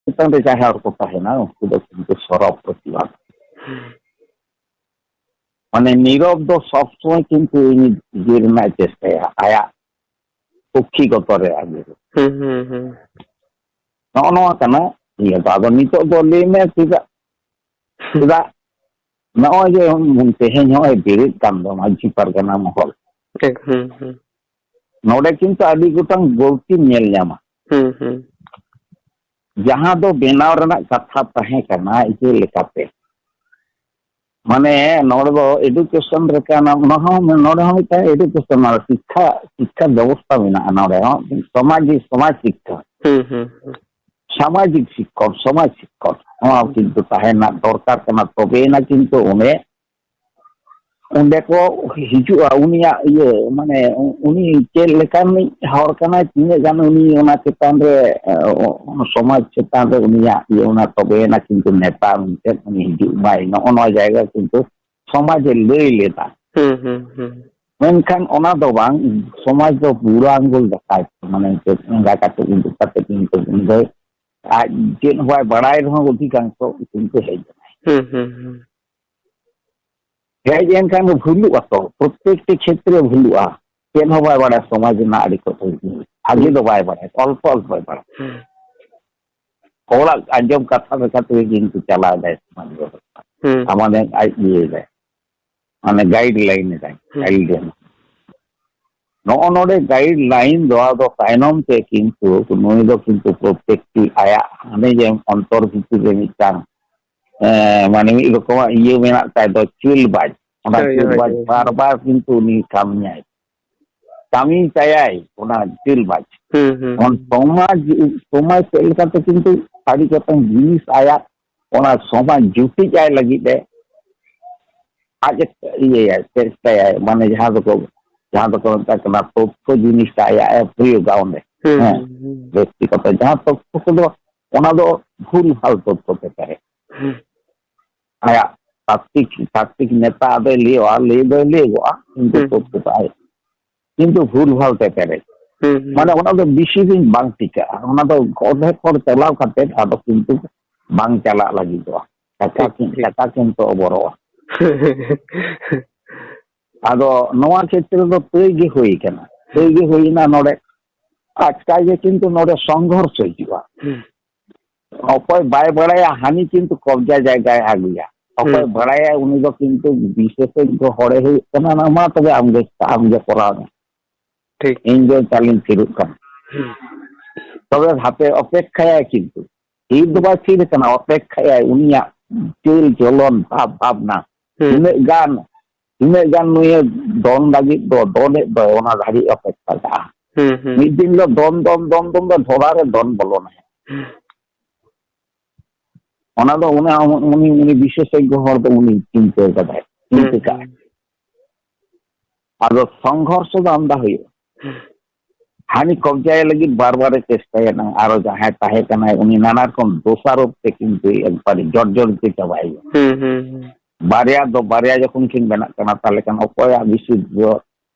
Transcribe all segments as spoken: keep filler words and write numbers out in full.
ᱪᱮᱛᱟᱱ ᱨᱮ ᱡᱟᱦᱟᱸᱭ ᱦᱚᱲ ᱠᱚ ᱛᱟᱦᱮᱱᱟ, ᱩᱱᱠᱩ ᱫᱚ ᱠᱤᱱᱛᱩ ᱥᱚᱨᱚᱵ ᱯᱨᱚᱛᱤᱵᱟᱫ᱾ ᱢᱟᱱᱮ ᱱᱤᱨᱚᱵ ᱫᱚ ᱥᱚᱵ ᱥᱚᱢᱚᱭ ᱠᱤᱱᱛᱩ ᱩᱱᱤ ᱤᱭᱟᱹ ᱨᱮᱱᱟᱜ ᱮ ᱪᱮᱥᱴᱟᱭᱟ, ᱟᱭᱟᱜ ᱯᱚᱠᱠᱷᱤᱜᱚᱛᱚ ᱨᱮ ᱟᱹᱜᱩ᱾ ᱦᱩᱸ, ᱦᱩᱸ, ᱦᱩᱸ᱾ ᱱᱚᱜᱼᱚ ᱱᱚᱣᱟ ᱠᱟᱱᱟ ᱤᱭᱟᱹ ᱫᱚ᱾ ᱟᱫᱚ ᱱᱤᱛᱚᱜ ᱫᱚ ᱞᱟᱹᱭ ᱢᱮ ᱪᱮᱫᱟᱜ, ᱪᱮᱫᱟᱜ ᱱᱚᱜᱼᱚᱭ ᱡᱮ ᱛᱮᱦᱮᱧ ᱦᱚᱸᱜᱼᱚᱭ ᱵᱮᱨᱮᱫ ᱠᱟᱱ ᱫᱚ ᱢᱟᱹᱡᱷᱤ ᱯᱟᱨᱜᱟᱱᱟ ᱢᱚᱦᱚᱞ, ᱴᱷᱤᱠ, ᱦᱩᱸ, ᱦᱩᱸ᱾ ᱱᱚᱰᱮ ᱠᱤᱱᱛᱩ ᱟᱹᱰᱤ ᱜᱚᱴᱟᱝ ᱜᱟᱹᱞᱛᱤᱢ ᱧᱮᱞ ᱧᱟᱢᱟ᱾ ᱦᱩᱸ, ᱦᱩᱸ᱾ ᱡᱟᱦᱟᱸ ᱫᱚ ᱵᱮᱱᱟᱣ ᱨᱮᱱᱟᱜ ᱠᱟᱛᱷᱟ ᱛᱟᱦᱮᱸ ᱠᱟᱱᱟ ᱤᱭᱟᱹ ᱞᱮᱠᱟᱛᱮ, ᱢᱟᱱᱮ ᱱᱚᱰᱮ ᱫᱚ education ᱨᱮ ᱠᱟᱱᱟ, ᱚᱱᱟ ᱦᱚᱸ, ᱱᱚᱰᱮ ᱦᱚᱸ ᱢᱤᱫᱴᱟᱝ education, ᱢᱟᱱᱮ ᱥᱤᱠᱠᱷᱟ, ᱥᱤᱠᱠᱷᱟ ᱵᱮᱵᱚᱥᱛᱷᱟ ᱢᱮᱱᱟᱜᱼᱟ ᱱᱚᱰᱮ ᱦᱚᱸ, ᱥᱚᱢᱟᱡᱽ, ᱥᱚᱢᱟᱡᱽ ᱥᱤᱠᱠᱷᱟ, ᱦᱩᱸ, ᱦᱩᱸ, ᱦᱩᱸ᱾ ᱥᱟᱢᱟᱡᱤᱠ ᱥᱤᱠᱠᱷᱚᱠ, ᱥᱚᱢᱟᱡᱽ ᱥᱤᱠᱠᱷᱚᱠ, ᱱᱚᱣᱟ ᱦᱩᱸ᱾ ᱠᱤᱱᱛᱩ ᱛᱟᱦᱮᱸ ᱨᱮᱱᱟᱜ ᱫᱚᱨᱠᱟᱨ ᱠᱟᱱᱟ, ᱛᱚᱵᱮᱭᱮᱱᱟ ᱠᱤᱱᱛᱩ ᱚᱸᱰᱮ, ᱚᱸᱰᱮ ᱠᱚ ᱦᱤᱡᱩᱜᱼᱟ᱾ ᱩᱱᱤᱭᱟᱜ ᱤᱭᱟᱹ, ᱢᱟᱱᱮ ᱩᱱᱤ ᱪᱮᱫ ᱞᱮᱠᱟᱱᱤᱡ ᱦᱚᱲ ᱠᱟᱱᱟᱭ, ᱛᱤᱱᱟᱹᱜ ᱜᱟᱱ ᱩᱱᱤ ᱚᱱᱟ ᱪᱮᱛᱟᱱ ᱨᱮ, ᱚᱱᱟ ᱥᱚᱢᱟᱡᱽ ᱪᱮᱛᱟᱱ ᱨᱮ ᱩᱱᱤᱭᱟᱜ ᱤᱭᱟᱹ, ᱚᱱᱟ ᱛᱚᱵᱮᱭᱮᱱᱟ ᱠᱤᱱᱛᱩ ᱱᱮᱛᱟ ᱢᱮᱱᱛᱮ ᱩᱱᱤ ᱦᱤᱡᱩᱜ ᱢᱟᱭ, ᱱᱚᱜᱼᱚ ᱱᱚᱣᱟ ᱡᱟᱭᱜᱟ ᱠᱤᱱᱛᱩ ᱥᱚᱢᱟᱡᱽ ᱮ ᱞᱟᱹᱭ ᱞᱮᱫᱟ᱾ ᱦᱩᱸ, ᱦᱩᱸ, ᱦᱩᱸ᱾ ᱢᱮᱱᱠᱷᱟᱱ ᱚᱱᱟ ᱫᱚ ᱵᱟᱝ, ᱥᱚᱢᱟᱡᱽ ᱫᱚ ᱵᱩᱲᱟᱹ ᱟᱸᱜᱩᱞ ᱫᱮᱠᱷᱟᱣ, ᱢᱟᱱᱮ ᱪᱮᱫ ᱮᱸᱜᱟ ᱠᱟᱛᱮ ᱩᱫᱩᱜ ᱠᱟᱛᱮ ᱠᱤᱱᱛᱩ ᱩᱱᱤ ᱫᱚ ᱟᱡ ᱪᱮᱫ ᱦᱚᱸ ᱵᱟᱭ ᱵᱟᱲᱟᱭ ᱨᱮᱦᱚᱸ ᱚᱫᱷᱤᱠᱟᱝᱥᱚ ᱩᱥᱩᱞ ᱛᱮ ᱦᱮᱡ ᱮᱱᱟᱭ᱾ ᱦᱩᱸ, ᱦᱩᱸ, ᱦᱩᱸ᱾ ᱦᱮᱡ ᱮᱱᱠᱷᱟᱱ ᱫᱚ ᱵᱷᱩᱞᱩᱜ ᱟᱛᱚ, ᱯᱨᱚᱛᱮᱠᱴᱤ ᱠᱷᱮᱛᱨᱮ ᱵᱷᱩᱞᱩᱜᱼᱟ᱾ ᱪᱮᱫ ᱦᱚᱸ ᱵᱟᱭ ᱵᱟᱲᱟᱭᱟ ᱥᱚᱢᱟᱡᱽ ᱨᱮᱱᱟᱜ ᱟᱹᱰᱤ ᱠᱚ ᱵᱷᱟᱜᱮ ᱦᱩᱸ᱾ ᱫᱚ ᱵᱟᱭ ᱵᱟᱲᱟᱭᱟ, ᱚᱞᱯᱚ ᱚᱞᱯᱚᱭ ᱵᱟᱲᱟᱭᱟ᱾ ᱦᱩᱸ᱾ ᱦᱚᱲᱟᱜ ᱟᱸᱡᱚᱢ ᱠᱟᱛᱷᱟ ᱞᱮᱠᱟ ᱛᱮᱜᱮ ᱠᱤᱱᱛᱩ ᱪᱟᱞᱟᱣ ᱮᱫᱟᱭ ᱥᱚᱢᱟᱡᱽ ᱵᱮᱵᱚᱥᱛᱷᱟ᱾ ᱦᱩᱸ᱾ ᱟᱨ ᱢᱟᱱᱮ ᱟᱡ ᱤᱭᱟᱹᱭ ᱫᱟᱭ, ᱢᱟᱱᱮ ᱜᱟᱭᱤᱰ ᱞᱟᱭᱤᱱ ᱮᱫᱟᱭ, ᱦᱩᱸ᱾ ᱜᱟᱭᱤᱰ ᱮᱫᱟᱭ᱾ ᱱᱚᱜᱼᱚ ᱱᱚᱰᱮ ᱜᱟᱭᱤᱰ ᱞᱟᱭᱤᱱ ᱫᱚ ᱟᱫᱚ ᱛᱟᱭᱱᱚᱢ ᱛᱮ ᱠᱤᱱᱛᱩ ᱱᱩᱭ ᱫᱚ ᱠᱤᱱᱛᱩ ᱯᱨᱚᱛᱮᱠᱴᱤ ᱟᱭᱟᱜ ᱦᱟᱱᱮ ᱡᱮ ᱚᱱᱛᱚᱨ ᱵᱷᱤᱛᱤᱨ ᱨᱮ ᱢᱤᱫᱴᱟᱝ, ᱮᱸ, ᱢᱟᱱᱮ ᱢᱤᱫ ᱨᱚᱠᱚᱢᱟᱜ ᱤᱭᱟᱹ ᱢᱮᱱᱟᱜ ᱛᱟᱭ ᱫᱚ, ᱪᱤᱞ ᱵᱟᱡᱽ᱾ ᱚᱱᱟ ᱦᱳᱭ, ᱪᱤᱞ ᱦᱳᱭ, ᱵᱟᱡᱽ ᱦᱳᱭ᱾ ᱵᱟᱨ ᱵᱟᱨ ᱠᱤᱱᱛᱩ ᱩᱱᱤ ᱠᱟᱹᱢᱤᱭᱟᱭ, ᱠᱟᱹᱢᱤ ᱛᱟᱭᱟᱭ ᱚᱱᱟ ᱪᱤᱞ ᱵᱟᱡᱽ᱾ ᱦᱩᱸ, ᱦᱩᱸ, ᱚᱱ ᱦᱩᱸ᱾ ᱥᱚᱢᱟᱡᱽ, ᱥᱚᱢᱟᱡᱽ ᱥᱮᱫ ᱞᱮᱠᱟᱛᱮ ᱠᱤᱱᱛᱩ ᱟᱹᱰᱤ ᱜᱚᱴᱟᱝ ᱡᱤᱱᱤᱥ ᱟᱭᱟᱜ ᱚᱱᱟ ᱥᱚᱢᱟᱡᱽ ᱡᱩᱴᱤᱡ ᱟᱭ ᱞᱟᱹᱜᱤᱫ ᱮ ᱟᱡ ᱮ ᱤᱭᱟᱹᱭᱟᱭ, ᱪᱮᱥᱴᱟᱭᱟᱭ, ᱢᱟᱱᱮ ᱡᱟᱦᱟᱸ ᱫᱚᱠᱚ, ᱡᱟᱦᱟᱸ ᱫᱚᱠᱚ ᱢᱮᱛᱟᱜ ᱠᱟᱱᱟ ᱛᱚᱛᱛᱷᱚ ᱡᱤᱱᱤᱥᱴᱟ ᱟᱭᱟᱜ ᱮ ᱯᱨᱚᱭᱳᱜᱟ ᱚᱸᱰᱮ᱾ ᱦᱩᱸ, ᱦᱮᱸ, ᱦᱩᱸ, ᱦᱩᱸ᱾ ᱵᱮᱠᱛᱤᱜᱚᱛᱚ ᱡᱟᱦᱟᱸ ᱛᱚᱛᱛᱷᱚ ᱠᱚᱫᱚ, ᱚᱱᱟ ᱫᱚ ᱵᱷᱩᱞ ᱵᱷᱟᱞ ᱛᱚᱛᱛᱷᱚ ᱛᱮ ᱯᱮᱨᱮᱡ᱾ ᱦᱩᱸ᱾ ᱟᱭᱟᱜ ᱛᱟᱠᱛᱤᱠ, ᱛᱟᱠᱛᱤᱠ ᱱᱮᱛᱟ ᱟᱫᱚᱭ ᱞᱟᱹᱭᱚᱜᱼᱟ, ᱞᱟᱹᱭ ᱫᱚᱭ ᱞᱟᱹᱭᱚᱜᱼᱟ, ᱠᱤᱱᱛᱩ ᱦᱩᱸ᱾ ᱛᱚᱛᱛᱷᱚ ᱫᱚ ᱟᱭ, ᱠᱤᱱᱛᱩ ᱵᱷᱩᱞ ᱵᱷᱟᱞ ᱛᱮ ᱯᱮᱨᱮᱡ᱾ ᱦᱩᱸ, ᱦᱩᱸ᱾ ᱢᱟᱱᱮ ᱚᱱᱟ ᱫᱚ ᱵᱮᱥᱤ ᱫᱤᱱ ᱵᱟᱝ ᱴᱤᱠᱟᱹᱜᱼᱟ, ᱚᱱᱟ ᱫᱚ ᱚᱨᱫᱷᱮᱠ ᱦᱚᱲ ᱪᱟᱞᱟᱣ ᱠᱟᱛᱮ ᱟᱫᱚ ᱠᱤᱱᱛᱩ ᱵᱟᱝ ᱪᱟᱞᱟᱜ ᱞᱟᱹᱜᱤᱫᱚᱜᱼᱟ, ᱴᱟᱠᱟ ᱴᱷᱤᱠ, ᱠᱤᱱ-, ᱴᱷᱤᱠ᱾ ᱴᱟᱠᱟ ᱠᱤᱱᱛᱩ ᱚᱵᱚᱨᱚᱜᱼᱟ᱾ ᱟᱫᱚ ᱱᱚᱣᱟ ᱠᱷᱮᱛᱨᱮ ᱫᱚ ᱛᱟᱹᱭ ᱜᱮ ᱦᱩᱭ ᱠᱟᱱᱟ, ᱛᱟᱹᱭ ᱜᱮ ᱦᱩᱭᱱᱟ ᱱᱚᱰᱮ, ᱟᱪᱠᱟ ᱜᱮ ᱠᱤᱱᱛᱩ ᱱᱚᱰᱮ ᱥᱚᱝᱜᱷᱚᱨᱥᱚ ᱦᱤᱡᱩᱜᱼᱟ᱾ ᱦᱩᱸ᱾ ᱚᱠᱚᱭ ᱵᱟᱭ ᱵᱟᱲᱟᱭᱟ ᱦᱟᱹᱱᱤ ᱠᱤᱱᱛᱩ ᱠᱚᱵᱡᱟ ᱡᱟᱭᱜᱟᱭ ᱟᱹᱜᱩᱭᱟ, ᱚᱠᱚᱭ ᱦᱩᱸ᱾ ᱵᱟᱲᱟᱭᱟ ᱩᱱᱤ ᱫᱚ ᱠᱤᱱᱛᱩ ᱵᱤᱥᱮᱥᱚᱡᱽᱧᱚ ᱦᱚᱲᱮ ᱦᱩᱭᱩᱜ ᱠᱟᱱᱟ, ᱚᱱᱟ ᱢᱟ ᱛᱚᱵᱮ ᱟᱢᱜᱮ, ᱟᱢᱜᱮ ᱠᱚᱨᱟᱣ ᱢᱮ, ᱴᱷᱤᱠ᱾ ᱤᱧ ᱫᱚ ᱪᱟᱞᱤᱧ ᱛᱷᱤᱨᱚᱜ ᱠᱟᱱᱟ᱾ ᱦᱩᱸ᱾ ᱛᱚᱵᱮ ᱦᱟᱯᱮ ᱚᱯᱮᱠᱠᱷᱟᱭᱟᱭ ᱠᱤᱱᱛᱩ᱾ ᱛᱷᱤᱨ ᱫᱚ ᱵᱟᱭ ᱛᱷᱤᱨ ᱠᱟᱱᱟ, ᱚᱯᱮᱠᱠᱷᱟᱭᱟᱭ᱾ ᱩᱱᱤᱭᱟᱜ ᱪᱟᱹᱞ ᱪᱚᱞᱚᱱ, ᱵᱷᱟᱵᱽ ᱵᱷᱟᱵᱽᱱᱟ, ᱦᱩᱸ᱾ ᱛᱤᱱᱟᱹᱜ ᱜᱟᱱ, ᱛᱤᱱᱟᱹᱜ ᱜᱟᱱ ᱱᱩᱭᱮ ᱫᱚᱱ ᱞᱟᱹᱜᱤᱫ ᱫᱚ, ᱫᱚᱱᱮᱫ ᱫᱚᱭ, ᱚᱱᱟ ᱫᱷᱟᱹᱵᱤᱡ ᱚᱯᱮᱠᱠᱷᱟ ᱠᱟᱜᱼᱟ᱾ ᱦᱩᱸ, ᱦᱩᱸ᱾ ᱢᱤᱫ ᱫᱤᱱ ᱫᱚ ᱫᱚᱱ, ᱫᱚᱱ, ᱫᱚᱱ, ᱫᱚᱱ ᱫᱚ ᱰᱷᱚᱲᱟ ᱨᱮ ᱫᱚᱱ ᱵᱚᱞᱚᱱᱟᱭ᱾ ᱦᱩᱸ᱾ ᱚᱱᱟ ᱫᱚ ᱩᱱᱤ, ᱩᱱᱤ, ᱩᱱᱤ ᱵᱤᱥᱮᱥᱚᱡᱽᱧᱚ ᱦᱚᱲ ᱫᱚ ᱩᱱᱤ ᱪᱤᱱᱛᱟᱹ ᱠᱟᱫᱟᱭ, ᱪᱤᱱᱛᱟᱹ ᱦᱩᱸ, ᱠᱟᱜᱼᱟᱭ᱾ ᱦᱩᱸ᱾ ᱟᱫᱚ ᱥᱚᱝᱜᱷᱚᱨᱥᱚ ᱫᱚ ᱟᱢᱫᱟ ᱦᱩᱭᱩᱜᱼᱟ᱾ ᱦᱩᱸ᱾ ᱦᱟᱹᱱᱤ ᱠᱚᱵᱡᱟᱭ ᱞᱟᱹᱜᱤᱫ ᱵᱟᱨ ᱵᱟᱨᱮ ᱪᱮᱥᱴᱟᱭᱟ ᱱᱟᱝ, ᱟᱨᱚ ᱡᱟᱦᱟᱸᱭ ᱛᱟᱦᱮᱸ ᱠᱟᱱᱟᱭ ᱩᱱᱤ ᱱᱟᱱᱟ ᱨᱚᱠᱚᱢ ᱫᱳᱥᱟᱨᱳᱯ ᱛᱮ ᱠᱤᱱᱛᱩ ᱮᱠᱵᱟᱨᱮ ᱡᱚᱨ ᱡᱚᱨ ᱛᱮ ᱪᱟᱵᱟᱭᱮᱭᱟ᱾ ᱦᱩᱸ, ᱦᱩᱸ, ᱦᱩᱸ᱾ ᱵᱟᱨᱭᱟ ᱫᱚ, ᱵᱟᱨᱭᱟ ᱡᱚᱠᱷᱚᱱ ᱠᱤᱱ ᱵᱮᱱᱟᱜ ᱠᱟᱱᱟ, ᱛᱟᱦᱞᱮ ᱠᱷᱟᱱ ᱚᱠᱚᱭᱟᱜ ᱵᱮᱥᱤ ᱫᱚ-,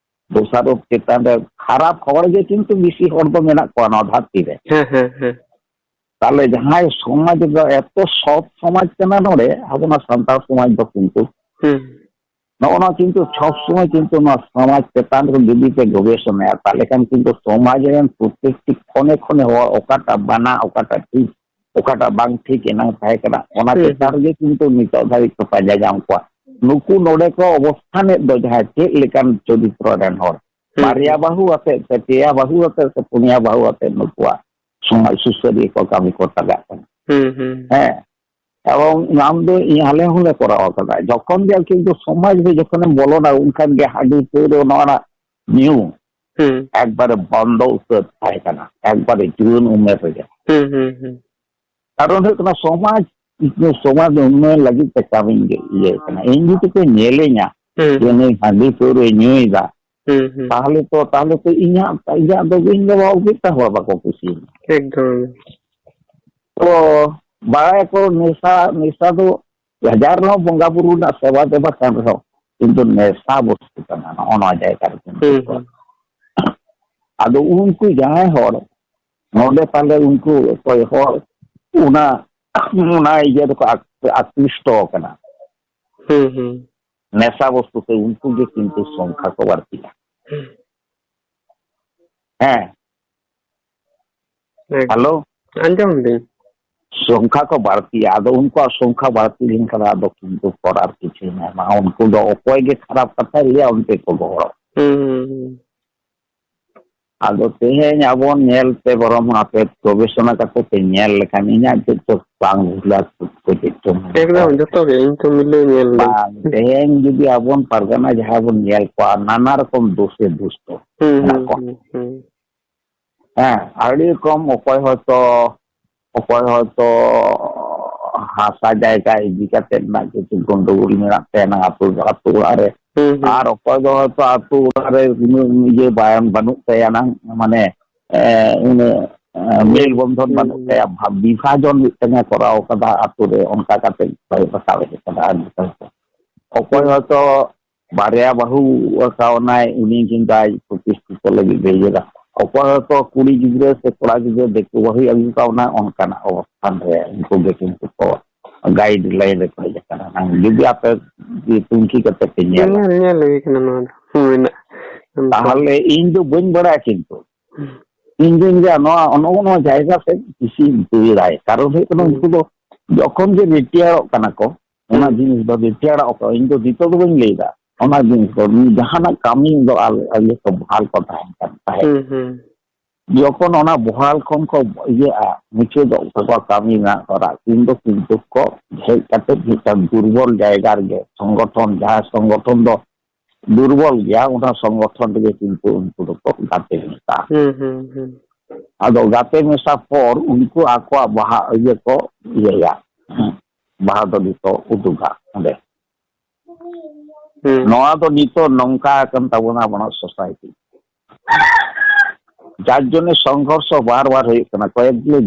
ᱫᱳᱥᱟᱨᱳᱯ ᱪᱮᱛᱟᱱ ᱨᱮ ᱠᱷᱟᱨᱟᱯ ᱦᱚᱲ ᱜᱮ ᱠᱤᱱᱛᱩ ᱵᱮᱥᱤ ᱦᱚᱲ ᱫᱚ ᱢᱮᱱᱟᱜ ᱠᱚᱣᱟ ᱱᱚᱣᱟ ᱫᱷᱟᱹᱨᱛᱤ ᱨᱮ᱾ ᱦᱮᱸ, ᱦᱮᱸ, ᱦᱮᱸ᱾ ᱛᱟᱦᱞᱮ ᱡᱟᱦᱟᱸᱭ ᱥᱚᱢᱟᱡᱽ ᱫᱚ ᱮᱛᱚ ᱥᱚᱛ ᱥᱚᱢᱟᱡᱽ ᱠᱟᱱᱟ ᱱᱚᱰᱮ, ᱟᱵᱚ ᱱᱚᱣᱟ ᱥᱟᱱᱛᱟᱲ ᱥᱚᱢᱟᱡᱽ ᱫᱚ ᱠᱤᱱᱛᱩ ᱦᱩᱸ᱾ ᱱᱚᱜᱼᱚ ᱱᱚᱣᱟ ᱠᱤᱱᱛᱩ ᱥᱚᱵ ᱥᱚᱢᱚᱭ ᱠᱤᱱᱛᱩ ᱱᱚᱣᱟ ᱥᱚᱢᱟᱡᱽ ᱪᱮᱛᱟᱱ ᱨᱮ ᱡᱩᱫᱤ ᱯᱮ ᱜᱚᱵᱮᱥᱚᱱᱟᱭᱟ, ᱛᱟᱦᱞᱮ ᱠᱷᱟᱱ ᱠᱤᱱᱛᱩ ᱥᱚᱢᱟᱡᱽ ᱨᱮᱱ ᱯᱨᱚᱛᱮᱠᱴᱤ ᱠᱷᱚᱱᱮ ᱠᱷᱚᱱᱮ ᱦᱚᱲ ᱚᱠᱟᱴᱟᱜ ᱵᱟᱱᱟ, ᱚᱠᱟᱴᱟᱜ ᱴᱷᱤᱠ, ᱚᱠᱟᱴᱟᱜ ᱵᱟᱝ ᱴᱷᱤᱠ ᱮᱱᱟᱝ ᱛᱟᱦᱮᱸ ᱠᱟᱱᱟ, ᱚᱱᱟ ᱦᱩᱸ, ᱪᱮᱛᱟᱱ ᱦᱩᱸ᱾ ᱨᱮᱜᱮ ᱠᱤᱱᱛᱩ ᱱᱤᱛᱚᱜ ᱫᱷᱟᱹᱵᱤᱡ ᱠᱚ ᱯᱟᱸᱡᱟ ᱧᱟᱢ ᱠᱚᱣᱟ᱾ ᱱᱩᱠᱩ ᱱᱚᱰᱮ ᱠᱚ ᱚᱵᱚᱥᱛᱷᱟᱱᱮᱫ ᱫᱚ ᱡᱟᱦᱟᱸᱭ ᱪᱮᱫ ᱞᱮᱠᱟᱱ ᱪᱚᱨᱤᱛᱨᱚ ᱨᱮᱱ ᱦᱚᱲ, ᱦᱩᱸ, ᱵᱟᱨᱭᱟ ᱦᱩᱸ᱾ ᱵᱟᱹᱦᱩ ᱟᱛᱮ ᱥᱮ ᱯᱮᱭᱟ ᱵᱟᱹᱦᱩ ᱟᱛᱮ ᱥᱮ ᱯᱩᱱᱭᱟ ᱵᱟᱹᱦᱩ ᱟᱛᱮ ᱱᱩᱠᱩᱣᱟᱜ ᱥᱚᱢᱟᱡᱽ ᱥᱩᱥᱟᱹᱨᱤᱭᱟᱹ ᱠᱚ ᱠᱟᱹᱢᱤ ᱠᱚ ᱛᱟᱜᱟᱜ ᱠᱟᱱᱟ᱾ ᱦᱩᱸ, ᱦᱩᱸ᱾ ᱦᱮᱸ, ᱮᱵᱚᱝ ᱟᱢ ᱫᱚ ᱤᱧ ᱟᱞᱮ ᱦᱚᱸᱞᱮ ᱠᱚᱨᱟᱣ ᱟᱠᱟᱫᱟ᱾ ᱡᱚᱠᱷᱚᱱ ᱜᱮ ᱠᱤᱱᱛᱩ ᱥᱚᱢᱟᱡᱽ ᱨᱮ ᱡᱚᱠᱷᱚᱱᱮᱢ ᱵᱚᱞᱚᱱᱟ, ᱩᱱᱠᱷᱟᱱ ᱜᱮ ᱦᱟᱺᱰᱤ ᱯᱟᱹᱣᱨᱟᱹ ᱱᱚᱣᱟ ᱨᱮᱱᱟᱜ ᱧᱩ ᱦᱩᱸ᱾ ᱮᱠᱵᱟᱨᱮ ᱵᱚᱱᱫᱚ ᱩᱛᱟᱹᱨ ᱛᱟᱦᱮᱸ ᱠᱟᱱᱟ, ᱮᱠᱵᱟᱨᱮ ᱡᱩᱣᱟᱹᱱ ᱩᱢᱮᱨ ᱨᱮᱜᱮ᱾ ᱦᱩᱸ, ᱦᱩᱸ, ᱦᱩᱸ᱾ ᱠᱟᱨᱚᱱ ᱦᱩᱭᱩᱜ ᱠᱟᱱᱟ ᱥᱚᱢᱟᱡᱽ, ᱥᱚᱢᱟᱡᱽ ᱩᱱᱱᱚᱭᱚᱱ ᱞᱟᱹᱜᱤᱫ ᱛᱮ ᱠᱟᱹᱢᱤ ᱜᱮ ᱤᱭᱟᱹ ᱠᱟᱱᱟ᱾ ᱤᱧ ᱡᱩᱫᱤ ᱠᱚ ᱧᱮᱞᱤᱧᱟ ᱦᱩᱸ, ᱡᱮ ᱦᱩᱸ᱾ ᱱᱩᱭ ᱦᱟᱺᱰᱤ ᱯᱟᱹᱣᱨᱟᱹᱭ ᱧᱩᱭᱮᱫᱟ, ᱦᱩᱸ, ᱦᱩᱸ᱾ ᱛᱟᱦᱞᱮ ᱛᱚ, ᱛᱟᱦᱞᱮ ᱛᱚ ᱤᱧᱟᱜ, ᱤᱧᱟᱜ ᱫᱚ ᱤᱧ ᱫᱚ ᱵᱟᱵᱟ ᱚᱵᱷᱤᱠ ᱛᱟᱦᱚᱸ ᱵᱟᱠᱚ ᱠᱩᱥᱤᱭᱟᱹᱧᱟ᱾ ᱮᱠᱫᱚᱢ᱾ ᱛᱚ ᱵᱟᱲᱟᱭᱟᱠᱚ ᱱᱮᱥᱟ, ᱱᱮᱥᱟ ᱫᱚ ᱦᱟᱡᱟᱨ ᱨᱮᱦᱚᱸ ᱵᱚᱸᱜᱟ ᱵᱩᱨᱩ ᱨᱮᱱᱟᱜ ᱥᱮᱵᱟ ᱫᱮᱵᱟ ᱠᱟᱱ ᱨᱮᱦᱚᱸ, ᱠᱤᱱᱛᱩ ᱱᱮᱥᱟ ᱵᱚᱥᱛᱩ ᱠᱟᱱᱟ, ᱱᱚᱜᱼᱚ ᱱᱚᱣᱟ ᱡᱟᱭᱜᱟ ᱨᱮ ᱠᱤᱱᱛᱩ ᱦᱩᱸ, ᱠᱚ ᱦᱩᱸ᱾ ᱟᱫᱚ ᱩᱱᱠᱩ ᱡᱟᱦᱟᱸᱭ ᱦᱚᱲ ᱱᱚᱰᱮ ᱛᱟᱦᱞᱮ ᱩᱱᱠᱩ ᱚᱠᱚᱭ ᱦᱚᱲ ᱚᱱᱟ, ᱚᱱᱟ ᱤᱭᱟᱹ ᱫᱚᱠᱚ ᱟᱠ-, ᱟᱠᱨᱤᱥᱴᱚ ᱟᱠᱟᱱᱟ᱾ ᱦᱩᱸ, ᱦᱩᱸ᱾ ᱱᱮᱥᱟ ᱵᱚᱥᱛᱩ ᱛᱮ ᱩᱱᱠᱩ ᱜᱮ ᱠᱤᱱᱛᱩ ᱥᱚᱝᱠᱷᱟ ᱠᱚ ᱵᱟᱹᱲᱛᱤᱜᱼᱟ᱾ ᱦᱩᱸ᱾ ᱦᱮᱸ᱾ ᱦᱮᱸ᱾ ᱦᱮᱞᱳ? ᱟᱸᱡᱚᱢ ᱫᱟᱹᱧ᱾ ᱥᱚᱝᱠᱷᱟ ᱠᱚ ᱵᱟᱹᱲᱛᱤᱜᱼᱟ᱾ ᱟᱫᱚ ᱩᱱᱠᱩᱣᱟᱜ ᱥᱚᱝᱠᱷᱟ ᱵᱟᱹᱲᱛᱤ ᱞᱮᱱᱠᱷᱟᱱ ᱟᱫᱚ ᱠᱤᱱᱛᱩ ᱯᱚᱨ ᱟᱨ ᱠᱤᱪᱷᱩ ᱧᱟᱢᱟ᱾ ᱩᱱᱠᱩ ᱫᱚ ᱚᱠᱚᱭ ᱜᱮ ᱠᱷᱟᱨᱟᱯ ᱠᱟᱛᱷᱟᱭ ᱞᱟᱹᱭᱟ, ᱚᱱᱛᱮ ᱠᱚ ᱜᱚᱦᱚᱲᱚᱜ᱾ ᱦᱩᱸ, ᱦᱩᱸ, ᱦᱩᱸ᱾ ᱟᱫᱚ ᱛᱮᱦᱮᱧ ᱟᱵᱚᱱ ᱧᱮᱞ ᱛᱮ ᱵᱚᱨᱚᱝ ᱟᱯᱮ ᱜᱚᱵᱮᱥᱚᱱᱟ ᱠᱟᱛᱮ ᱯᱮ ᱧᱮᱞ ᱞᱮᱠᱷᱟᱱ ᱤᱧᱟᱹᱜ ᱪᱮᱫ ᱪᱚ ᱵᱟᱝ ᱵᱩᱡᱷᱟᱹᱜᱼᱟ, ᱪᱮᱫ ᱪᱚ ᱢᱚᱱᱮ ᱮᱠᱫᱚᱢ ᱦᱩᱭᱩᱜᱼᱟ᱾ ᱡᱚᱛᱚ ᱜᱮ ᱤᱧ ᱛᱚ ᱢᱤᱞᱟᱹᱣ ᱧᱮᱞ ᱫᱟᱹᱧ᱾ ᱵᱟᱝ, ᱛᱮᱦᱮᱧ ᱡᱩᱫᱤ ᱟᱵᱚᱱ ᱯᱟᱨᱜᱟᱱᱟ ᱡᱟᱦᱟᱸ ᱵᱚᱱ ᱧᱮᱞ ᱠᱚᱣᱟ, ᱱᱟᱱᱟ ᱨᱚᱠᱚᱢ ᱫᱳᱥᱮ ᱫᱩᱥᱴᱚ ᱦᱩᱸ, ᱢᱮᱱᱟᱜ ᱦᱩᱸ, ᱠᱚᱣᱟ᱾ ᱦᱩᱸ, ᱦᱩᱸ᱾ ᱦᱮᱸ, ᱟᱹᱰᱤ ᱨᱚᱠᱚᱢ ᱚᱠᱚᱭ ᱦᱚᱭᱛᱚ, ᱚᱠᱚᱭ ᱦᱚᱭᱛᱚ ᱦᱟᱥᱟ ᱡᱟᱭᱜᱟ ᱤᱫᱤ ᱠᱟᱛᱮ ᱨᱮᱱᱟᱜ ᱠᱤᱪᱷᱩ ᱜᱚᱱᱰᱚᱜᱳᱞ ᱢᱮᱱᱟᱜ ᱛᱟᱭᱟ ᱱᱟᱝ ᱟᱹᱛᱩ, ᱟᱹᱛᱩ ᱚᱲᱟᱜ ᱨᱮ᱾ ᱦᱩᱸ, ᱦᱩᱸ᱾ ᱟᱨ ᱚᱠᱚᱭ ᱫᱚ ᱦᱚᱭᱛᱚ ᱟᱹᱛᱩ ᱚᱲᱟᱜ ᱨᱮ ᱩᱱᱟᱹᱜ ᱤᱭᱟᱹ ᱵᱟᱭ, ᱵᱟᱹᱱᱩᱜ ᱛᱟᱭᱟ ᱱᱟᱝ, ᱢᱟᱱᱮ, ᱮ, ᱩᱱᱟᱹᱜ, ᱮ, ᱦᱩᱸ, ᱢᱮᱞ ᱵᱚᱱᱫᱷᱚᱱ ᱦᱩᱸ, ᱵᱟᱹᱱᱩᱜ ᱦᱩᱸ᱾ ᱛᱟᱭᱟ, ᱵᱷᱟ-, ᱵᱤᱵᱷᱟᱡᱚᱱ ᱢᱤᱫᱴᱟᱝ ᱮ ᱠᱚᱨᱟᱣ ᱠᱟᱫᱟ ᱟᱹᱛᱩ ᱨᱮ, ᱚᱱᱠᱟ ᱠᱟᱛᱮ ᱵᱟᱭ ᱨᱟᱠᱟᱵ ᱦᱮᱡ ᱠᱟᱱᱟ᱾ ᱟᱨ ᱱᱤᱛᱚᱜ ᱚᱠᱚᱭ ᱦᱩᱸ᱾ ᱦᱚᱭᱛᱚ ᱵᱟᱨᱭᱟ ᱵᱟᱹᱦᱩ ᱟᱠᱟᱣᱱᱟᱭ, ᱩᱱᱤ ᱠᱤᱱᱛᱩ ᱟᱡ ᱯᱨᱚᱛᱤᱥᱴᱷᱤᱛ ᱞᱟᱹᱜᱤᱫ ᱮ ᱤᱭᱟᱹ ᱫᱟ᱾ ᱚᱠᱚᱭ ᱦᱚᱭᱛᱚ ᱠᱩᱲᱤ ᱜᱤᱫᱽᱨᱟᱹ ᱥᱮ ᱠᱚᱲᱟ ᱜᱤᱫᱽᱨᱟᱹ ᱫᱤᱠᱩ ᱵᱟᱹᱦᱩᱭ ᱟᱹᱜᱩ ᱠᱟᱣᱱᱟ, ᱚᱱᱠᱟᱱᱟᱜ ᱚᱵᱚᱥᱛᱷᱟᱱ ᱨᱮ ᱩᱱᱠᱩ ᱜᱮ ᱠᱤᱱᱛᱩ ᱠᱚ ᱜᱟᱭᱤᱰ ᱞᱟᱭᱤᱱ ᱨᱮᱠᱚ ᱦᱮᱡ ᱟᱠᱟᱱᱟ᱾ ᱡᱩᱫᱤ ᱟᱯᱮ ᱛᱩᱱᱠᱷᱤ ᱠᱟᱛᱮ ᱯᱮ ᱧᱮᱞᱟ, ᱧᱮᱞ, ᱧᱮᱞ ᱦᱩᱭ ᱠᱟᱱᱟ ᱱᱚᱣᱟ ᱫᱚ᱾ ᱦᱩᱸ, ᱢᱮᱱᱟᱜᱼᱟ᱾ ᱛᱟᱦᱚᱞᱮ ᱤᱧ ᱫᱚ ᱵᱟᱹᱧ ᱵᱟᱲᱟᱭᱟ, ᱠᱤᱱᱛᱩ ᱦᱩᱸ᱾ ᱤᱧ ᱫᱩᱧ ᱞᱟᱹᱭᱟ ᱱᱚᱣᱟ, ᱱᱚᱜᱼᱚ ᱱᱚᱣᱟ ᱡᱟᱭᱜᱟ ᱥᱮᱫ ᱵᱮᱥᱤ ᱫᱟᱹᱲᱟᱭ᱾ ᱠᱟᱨᱚᱱ ᱦᱩᱭᱩᱜ ᱠᱟᱱᱟ, ᱦᱩᱸ᱾ ᱩᱱᱠᱩ ᱫᱚ ᱡᱚᱠᱷᱚᱱ ᱜᱮ ᱨᱤᱴᱟᱭᱟᱨᱚᱜ ᱠᱟᱱᱟ ᱠᱚ, ᱚᱱᱟ ᱦᱩᱸ᱾ ᱡᱤᱱᱤᱥ ᱫᱚ ᱨᱤᱴᱟᱭᱟᱨᱚᱜ ᱠᱚ, ᱤᱧ ᱫᱚ ᱱᱤᱛᱚᱜ ᱫᱚ ᱵᱟᱹᱧ ᱞᱟᱹᱭ ᱮᱫᱟ, ᱚᱱᱟ ᱡᱤᱱᱤᱥ ᱫᱚ ᱡᱟᱦᱟᱱᱟᱜ ᱠᱟᱹᱢᱤ ᱫᱚ ᱟᱞ-, ᱤᱭᱟᱹ ᱠᱚ ᱵᱚᱦᱟᱞ ᱠᱚ ᱛᱟᱦᱮᱱ ᱠᱟᱱ ᱛᱟᱦᱮᱸᱫ᱾ ᱦᱩᱸ, ᱦᱩᱸ᱾ ᱡᱚᱠᱷᱚᱱ ᱚᱱᱟ ᱵᱚᱦᱟᱞ ᱠᱷᱚᱱ ᱠᱚ ᱤᱭᱟᱹᱜᱼᱟ, ᱢᱩᱪᱟᱹᱫᱚᱜ ᱛᱟᱠᱚᱣᱟ ᱠᱟᱹᱢᱤ ᱨᱮᱱᱟᱜ ᱦᱚᱨᱟ, ᱩᱱ ᱫᱚ ᱠᱤᱱᱛᱩ ᱠᱚ ᱦᱮᱡ ᱠᱟᱛᱮ ᱢᱤᱫᱴᱟᱝ ᱫᱩᱨᱵᱚᱞ ᱡᱟᱭᱜᱟ ᱨᱮᱜᱮ ᱥᱚᱝᱜᱚᱴᱷᱚᱱ, ᱡᱟᱦᱟᱸ ᱥᱚᱝᱜᱚᱴᱷᱚᱱ ᱫᱚ ᱫᱩᱨᱵᱚᱞ ᱜᱮᱭᱟ, ᱚᱱᱟ ᱥᱚᱝᱜᱚᱴᱷᱚᱱ ᱨᱮᱜᱮ ᱠᱤᱱᱛᱩ ᱩᱱᱠᱩ ᱫᱚᱠᱚ ᱜᱟᱛᱮ ᱢᱮᱥᱟᱜᱼᱟ᱾ ᱦᱩᱸ, ᱦᱩᱸ, ᱦᱩᱸ᱾ ᱟᱫᱚ ᱜᱟᱛᱮ ᱢᱮᱥᱟ ᱯᱚᱨ ᱩᱱᱠᱩ ᱟᱠᱚᱣᱟᱜ ᱵᱟᱦᱟ ᱤᱭᱟᱹ ᱠᱚ ᱤᱭᱟᱹᱭᱟ, ᱦᱮᱸ, ᱵᱟᱦᱟ ᱫᱚ ᱱᱤᱛᱚᱜ ᱩᱫᱩᱜᱟ ᱚᱸᱰᱮ᱾ ᱦᱩᱸ᱾ ᱱᱚᱣᱟ ᱫᱚ ᱱᱤᱛᱚᱜ ᱱᱚᱝᱠᱟ ᱟᱠᱟᱱ ᱛᱟᱵᱚᱱᱟ ᱟᱵᱚᱱᱟᱜ ᱥᱳᱥᱟᱭᱴᱤ, ᱡᱟᱨ ᱡᱚᱱᱱᱚ ᱥᱚᱝᱜᱷᱚᱨᱥᱚ ᱵᱟᱨ ᱵᱟᱨ ᱦᱩᱭᱩᱜ ᱠᱟᱱᱟ᱾ ᱠᱚᱭᱮᱠ ᱜᱩᱞᱳ